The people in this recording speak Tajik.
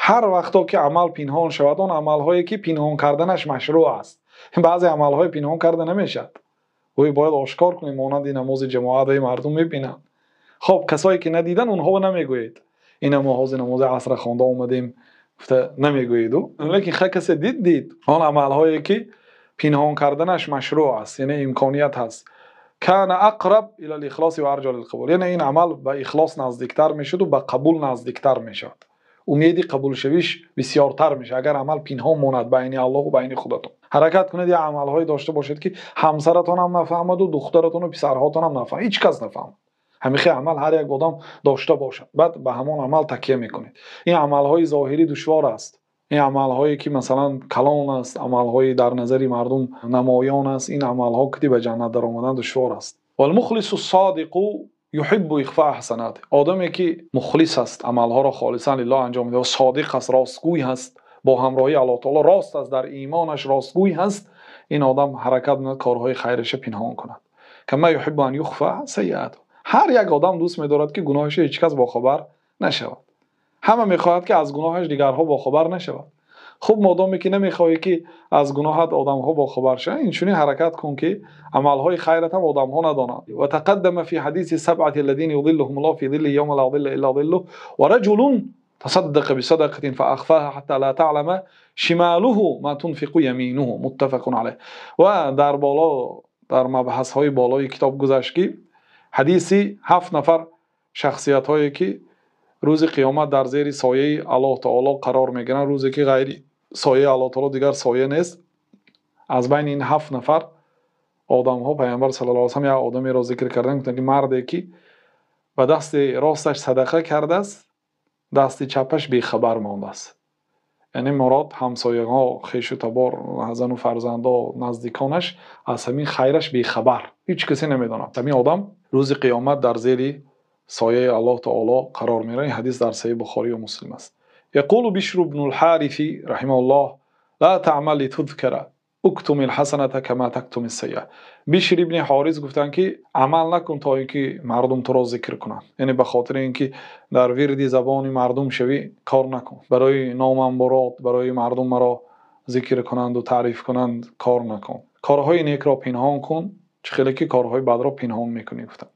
Ҳар вақто ки амал пинҳон шавад, он амалҳое ки пинҳон карданаш машрӯъ аст. Баъзе амалҳои пинҳон карда намешавад, ӯ бояд ошкор кунем, монанди намози ҷамоат мардум мебинанд. Хуб, касоне ки надиданд, онҳоро намегӯед ин мо ҳозир намози аср хонда омадем, гуфта намегӯед. Лекин касе дид, дид. Он амалҳое ки пинҳон карданаш машрӯъ аст, яъне имконият ҳаст. كان أقرب إلى الإخلاص وأرجى للقبول, яъне ин амал ба ихлос наздиктар мешуд ва ба қабул наздиктар мешавад, умеди қабулшавиш бисёртар мешавад, агар амал пинҳон монад байни Аллоҳ ва байни худатон. Ҳаракат кунед, як амалҳое дошта бошед, ки ҳамсаратон ҳам нафаҳмаду духтаратону писарҳотон ҳам нафаҳмад, ҳеҷ кас нафаҳмад. Ҳамин амал ҳар як одам дошта бошад, баъд ба ҳамон амал такя мекунед. Ин амалҳои зоҳирӣ душвор аст, ин амалҳое ки масалан калон аст, амалҳои дар назари мардум намоён аст, ин амалҳо ки ба ҷаннат даромадан душвор аст. والمخلص الصادق يحب إخفاء حسناته. одаме ки мухлис аст, амалҳоро холисан лиллоҳ анҷом медиҳад, содиқ аст, ростгӯй ҳаст, бо ҳамроҳии Аллоҳ таоло рост аст, дар имонаш ростгӯй ҳаст, ин одам ҳаракат мекунад корҳои хайраша пинҳон кунад. كما يحب أن يخفى سيئاته. Ҳар як одам дӯст медорад, ки гуноҳаш ҳеҷ кас бохабар нашавад. Ҳама мехоҳад, ки аз гуноҳаш дигарҳо бохабар нашавад. Хуб, модоме ки намехоҳӣ, ки аз гуноҳат одамҳо бохабар шаванд, инчунин ҳаракат кун, ки амалҳои хайрат ҳам одамҳо надонанд. وتقدم في حديث السبعة الذين يظلهم الله في ظله يوم لا ظل إلا ظله ورجل تصدق بصدقة فأخفاها حتى لا تعلم شماله ما تنفق يمينه، متفق عليه. Ва дар боло, дар мабҳасҳои болои китоб гузашт, ки ҳадиси ҳафт нафар шахсиятҳое ки рӯзи қиёмат дар зери сояи Аллоҳ таоло қарор мегиранд, рӯзе ки ғайри сояи Аллоҳ таоло дигар соя нест. Аз байни ин ҳафт нафар одамҳо Пайғамбар саллаллоҳу алайҳи васаллам як одамеро зикр карданд, гуфтанд, ки марде ки ба дасти росташ садақа кардааст, дасти чапаш бехабар мондааст. Яъне мурод ҳамсояҳо, хешу табор, зану фарзандо, наздиконаш аз ҳамин хайраш бехабар, ҳеҷ касе намедонад. Ҳамин одам рӯзи қиёмат дар зери сояи Аллоҳ таоло қарор мегирад. Ин ҳадис дар Саҳиҳи Бухорию Муслим аст. يقول بشر بن الحارث رحمه الله: لا تعمل لتذكر، اكتم الحسنة كما تكتم السيئة. Бишр ибни Ҳорис гуфтанд, ки амал накун, то ин ки мардум туро зикр кунанд, яъне ба хотири ин ки дар вирди забони мардум шавӣ кор накун, барои номам бурод, барои мардум маро зикр кунанду таъриф кунанд кор накун, корҳои некро пинҳон кун, чӣ хеле ки корҳои бадро пинҳон мекунӣ, гуфтанд.